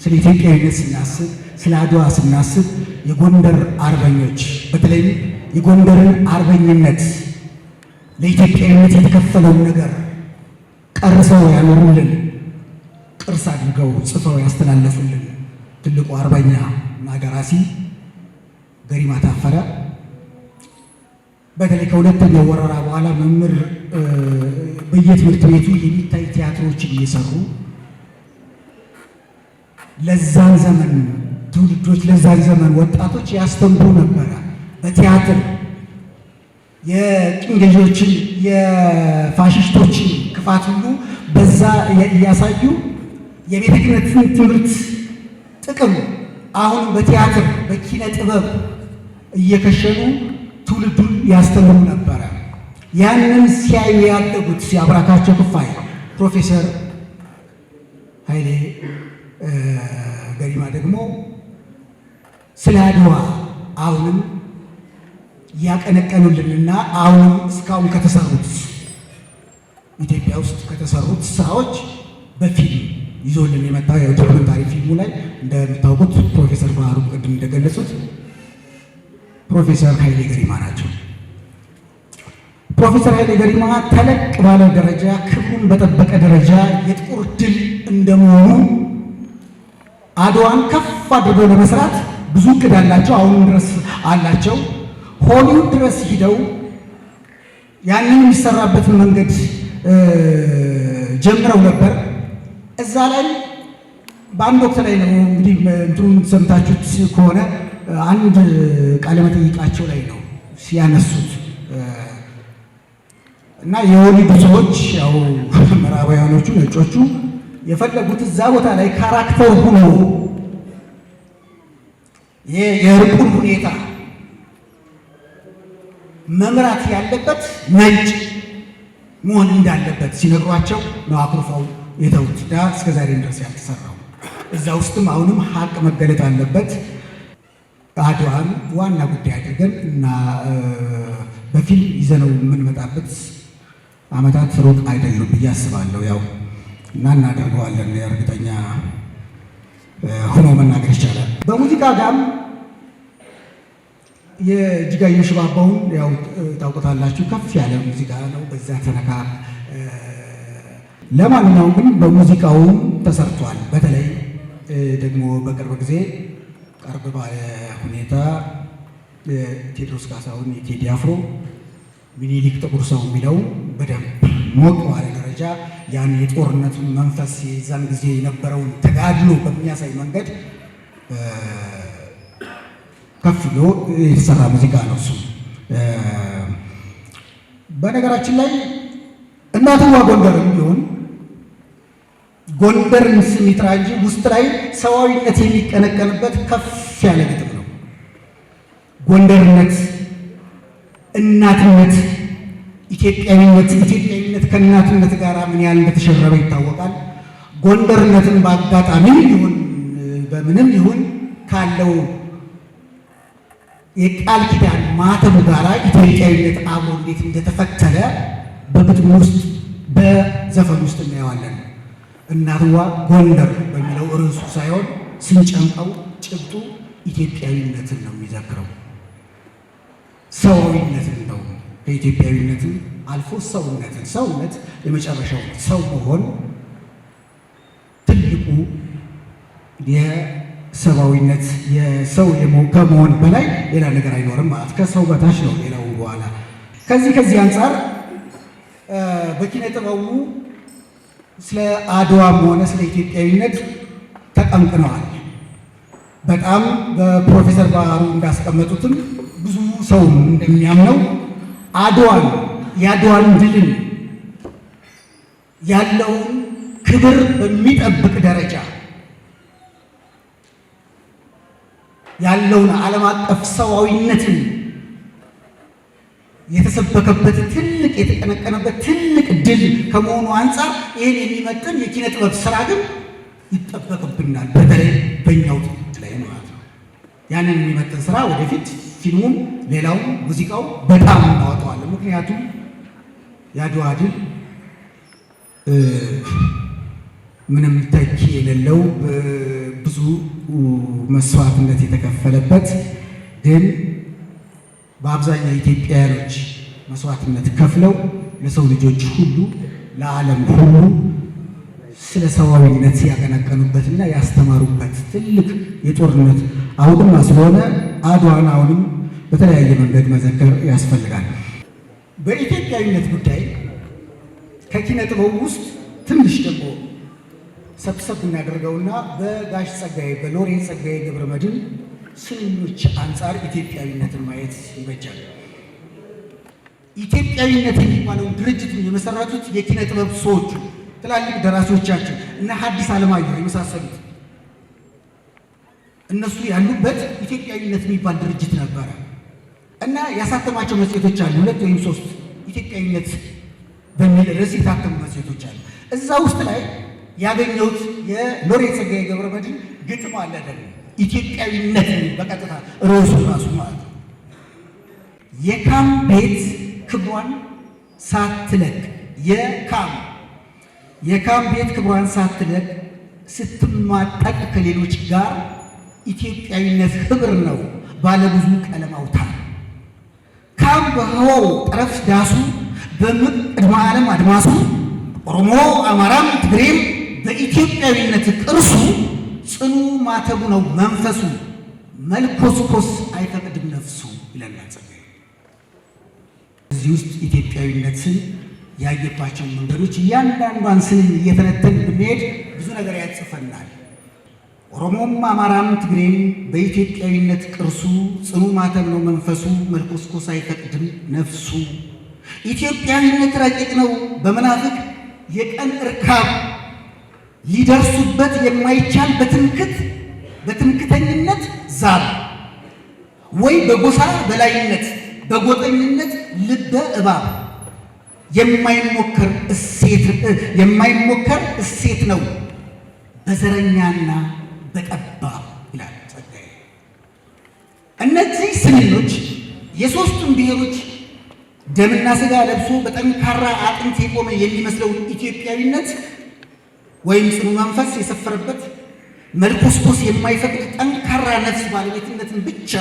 ስለ ኢትዮጵያዊነት ስናስብ፣ ስለ አድዋ ስናስብ የጎንደር አርበኞች በተለይም የጎንደርን አርበኝነት ለኢትዮጵያዊነት የተከፈለውን ነገር ቀርሰው ያኖሩልን፣ ቅርስ አድርገው ጽፈው ያስተላለፉልን ትልቁ አርበኛ እና ደራሲ ገሪማ ታፈረ በተለይ ከሁለተኛው ወረራ በኋላ መምህር በየትምህርት ቤቱ የሚታይ ቲያትሮችን እየሰሩ ለዛን ዘመን ትውልዶች፣ ለዛን ዘመን ወጣቶች ያስተምሩ ነበረ። በቲያትር የቅኝ ገዢዎችን የፋሽስቶችን ክፋት ሁሉ በዛ እያሳዩ የቤተ ክህነትን ትምህርት ጥቅም አሁን በቲያትር በኪነ ጥበብ እየከሸኑ ትውልዱን ያስተምሩ ነበረ። ያንን ሲያዩ ያደጉት የአብራካቸው ክፋይ ፕሮፌሰር ኃይሌ ገሪማ ደግሞ ስለ አድዋ አሁንም ያቀነቀኑልንና አሁንም እስካሁን ከተሰሩት ኢትዮጵያ ውስጥ ከተሰሩት ስራዎች በፊልም ይዞልን የመጣው ያው documentary ፊልሙ ላይ እንደምታውቁት ፕሮፌሰር ባህሩ ቅድም እንደገለጹት ፕሮፌሰር ኃይሌ ገሪማ ናቸው። ፕሮፌሰር ኃይሌ ገሪማ ተለቅ ባለ ደረጃ ክብሩን በጠበቀ ደረጃ የጥቁር ድል እንደመሆኑ አድዋን ከፍ አድርገው ለመስራት ብዙ እቅድ አላቸው። አሁንም ድረስ አላቸው። ሆሊውድ ድረስ ሂደው ያንን የሚሰራበትን መንገድ ጀምረው ነበር። እዛ ላይ በአንድ ወቅት ላይ ነው እንግዲህ እንትኑን ሰምታችሁት ከሆነ አንድ ቃለ መጠይቃቸው ላይ ነው ሲያነሱት እና የሆሊውድ ሰዎች ያው ምዕራባውያኖቹ ነጮቹ የፈለጉት እዛ ቦታ ላይ character ሆኖ የእርቁን ሁኔታ መምራት ያለበት ነጭ መሆን እንዳለበት ሲነግሯቸው ነው አኩርፈው የተዉት። እና እስከ ዛሬም ድረስ ያልተሰራው እዛ ውስጥም አሁንም ሀቅ መገለጥ አለበት። አድዋን ዋና ጉዳይ አድርገን እና በፊልም ይዘነው የምንመጣበት ዓመታት ሩቅ አይደሉም ብዬ አስባለሁ። ያው እና እናደርገዋለን፣ እርግጠኛ ሆኖ መናገር ይቻላል። በሙዚቃ ጋም የእጅጋየሁ ሽባባውን ያው ታውቁታላችሁ። ከፍ ያለ ሙዚቃ ነው። በዛ ተነካ። ለማንኛውም ግን በሙዚቃውም ተሰርቷል። በተለይ ደግሞ በቅርብ ጊዜ ቀርብ ባለ ሁኔታ ቴዎድሮስ ካሳሁን የቴዲ አፍሮ ሚኒሊክ ጥቁር ሰው የሚለው በደንብ ሞቅ ባለ ደረጃ ያን የጦርነቱን መንፈስ የዛን ጊዜ የነበረውን ተጋድሎ በሚያሳይ መንገድ ከፍ ብሎ የተሰራ ሙዚቃ ነው እሱ። በነገራችን ላይ እናትዋ ጎንደርም ቢሆን ጎንደርን ስም ይጥራ እንጂ ውስጥ ላይ ሰዋዊነት የሚቀነቀንበት ከፍ ያለ ግጥም ነው። ጎንደርነት፣ እናትነት፣ ኢትዮጵያዊነት ኢትዮጵያዊነት ከእናትነት ጋር ምን ያህል እንደተሸረበ ይታወቃል። ጎንደርነትን በአጋጣሚ ይሁን በምንም ይሁን ካለው የቃል ኪዳን ማተሙ ጋራ ኢትዮጵያዊነት አብሮ እንዴት እንደተፈተለ በግጥሙ ውስጥ በዘፈን ውስጥ እናየዋለን። እናትዋ ጎንደር በሚለው ርዕሱ ሳይሆን ስንጨምቀው ጭብጡ ኢትዮጵያዊነትን ነው የሚዘክረው፣ ሰዋዊነትን ነው። ከኢትዮጵያዊነትን አልፎ ሰውነትን፣ ሰውነት የመጨረሻው ሰው መሆን ትልቁ የሰብአዊነት የሰው ከመሆን በላይ ሌላ ነገር አይኖርም ማለት ከሰው በታች ነው ሌላው በኋላ። ከዚህ አንጻር በኪነ ጥበቡ ስለ አድዋም ሆነ ስለ ኢትዮጵያዊነት ተቀንቅነዋል። በጣም በፕሮፌሰር ባህሩ እንዳስቀመጡትም ብዙ ሰው እንደሚያምነው አድዋን የአድዋን ድልን ያለውን ክብር በሚጠብቅ ደረጃ ያለውን ዓለም አቀፍ ሰዋዊነትን የተሰበከበት ትልቅ የተቀነቀነበት ትልቅ ድል ከመሆኑ አንጻር ይህን የሚመጥን የኪነ ጥበብ ስራ ግን ይጠበቅብናል። በተለይ በእኛው ላይ ማለት ነው። ያንን የሚመጥን ስራ ወደፊት ፊልሙም፣ ሌላውም፣ ሙዚቃው በጣም እናወጣዋለን። ምክንያቱም የአድዋ ድል ምንም ተኪ የሌለው፣ ብዙ መስዋዕትነት የተከፈለበት፣ ግን በአብዛኛው ኢትዮጵያውያኖች መስዋዕትነት ከፍለው ለሰው ልጆች ሁሉ፣ ለዓለም ሁሉ ስለ ሰብአዊነት ያቀነቀኑበትና ያስተማሩበት ትልቅ የጦርነት አውድማ ስለሆነ አድዋን አሁንም በተለያየ መንገድ መዘከር ያስፈልጋል። በኢትዮጵያዊነት ጉዳይ ከኪነ ጥበቡ ውስጥ ትንሽ ደግሞ ሰብሰብ እናደርገውና በጋሽ ጸጋዬ፣ በሎሬት ጸጋዬ ገብረመድኅን ስንኞች አንጻር ኢትዮጵያዊነትን ማየት ይበጃል። ኢትዮጵያዊነት የሚባለውን ድርጅትን የመሰረቱት የኪነ ጥበብ ሰዎቹ፣ ትላልቅ ደራሲዎቻችን እና ሐዲስ ዓለማየሁ የመሳሰሉት እነሱ ያሉበት ኢትዮጵያዊነት የሚባል ድርጅት ነበረ እና ያሳተማቸው መጽሔቶች አሉ። ሁለት ወይም ሶስት ኢትዮጵያዊነት በሚል ርዕስ የታተሙ መጽሔቶች አሉ። እዛ ውስጥ ላይ ያገኘሁት የሎሬት ጸጋዬ ገብረመድኅን ግጥም አለ፣ ደግሞ ኢትዮጵያዊነት የሚል በቀጥታ ርዕሱ ራሱ ማለት ነው። የካም ቤት ክብሯን ሳትለቅ፣ የካም ቤት ክብሯን ሳትለቅ ስትማጠቅ ከሌሎች ጋር፣ ኢትዮጵያዊነት ህብር ነው ባለብዙ ቀለም አውታር። ካም በህዋው ጠረፍ ዳሱ በቅድመ ዓለም አድማሱ፣ ኦሮሞ አማራም ትግሬም በኢትዮጵያዊነት ቅርሱ፣ ጽኑ ማተቡ ነው መንፈሱ፣ መልኮስኮስ አይፈቅድም ነፍሱ ይለናል ጸጋዬ። እዚህ ውስጥ ኢትዮጵያዊነትን ያየባቸውን መንገዶች እያንዳንዷን ስንኝ እየተነተን ብንሄድ ብዙ ነገር ያጽፈናል። ኦሮሞም አማራም ትግሬም በኢትዮጵያዊነት ቅርሱ፣ ጽኑ ማተብ ነው መንፈሱ፣ መልኮስኮስ አይፈቅድም ነፍሱ። ኢትዮጵያዊነት ረቂቅ ነው፣ በመናፍቅ የቀን እርካብ ሊደርሱበት የማይቻል፣ በትምክት በትምክተኝነት ዛብ ወይ በጎሳ በላይነት በጎጠኝነት ልበ እባብ የማይሞከር እሴት ነው በዘረኛና በጠባብ ይላል ጸጋዬ። እነዚህ ስንኞች የሦስቱን ብሔሮች ደምና ስጋ ለብሶ በጠንካራ አጥንት የቆመ የሚመስለውን ኢትዮጵያዊነት ወይም ጽኑ መንፈስ የሰፈረበት፣ መልኮስኮስ የማይፈቅድ ጠንካራ ነፍስ ባለቤትነትን ብቻ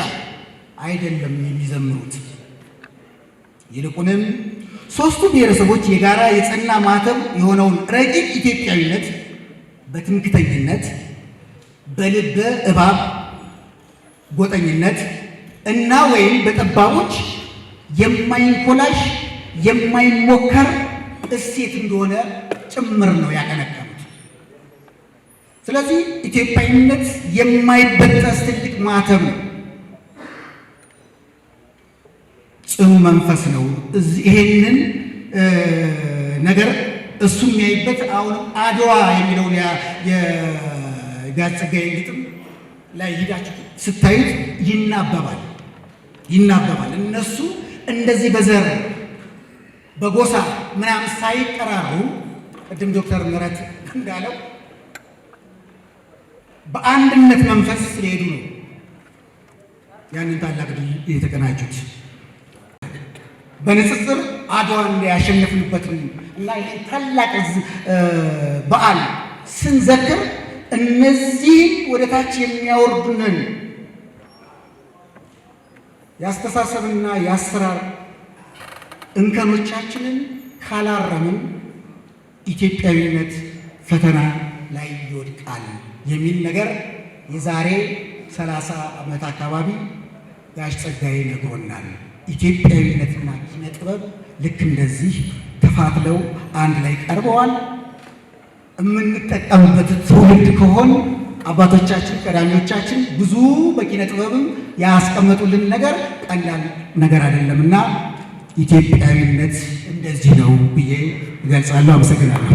አይደለም የሚዘምሩት። ይልቁንም ሦስቱ ብሔረሰቦች የጋራ የጸና ማተብ የሆነውን ረቂቅ ኢትዮጵያዊነት በትምክተኝነት፣ በልበ እባብ ጎጠኝነት እና ወይም በጠባቦች የማይንኮላሽ፣ የማይሞከር እሴት እንደሆነ ጭምር ነው ያቀነቀኑት። ስለዚህ ኢትዮጵያዊነት የማይበጠስ ትልቅ ማተብ ነው፣ ጽኑ መንፈስ ነው። ይሄንን ነገር እሱ የሚያይበት አሁንም አድዋ የሚለውን የጋሽ ጸጋዬን ግጥም ላይ ሂዳችሁ ስታዩት ይናበባል ይናበባል። እነሱ እንደዚህ በዘር በጎሳ ምናምን ሳይጠራሩ፣ ቅድም ዶክተር ምህረት እንዳለው፣ በአንድነት መንፈስ ስለሄዱ ነው ያንን ታላቅ ድል የተቀናጁት። በንጽጽር አድዋን ያሸነፍንበትን እና ይህን ታላቅ በዓል ስንዘክር እነዚህን ወደ ታች የሚያወርዱንን የአስተሳሰብና የአሰራር እንከኖቻችንን ካላረምን ኢትዮጵያዊነት ፈተና ላይ ይወድቃል የሚል ነገር የዛሬ 30 ዓመት አካባቢ ጋሽ ጸጋዬ ነግሮናል። ኢትዮጵያዊነትና ኪነ ጥበብ ልክ እንደዚህ ተፋትለው አንድ ላይ ቀርበዋል። የምንጠቀምበት ትውልድ ከሆን አባቶቻችን ቀዳሚዎቻችን ብዙ በኪነ ጥበብም ያስቀመጡልን ነገር ቀላል ነገር አይደለም እና ኢትዮጵያዊነት እንደዚህ ነው ብዬ እገልጻለሁ። አመሰግናለሁ።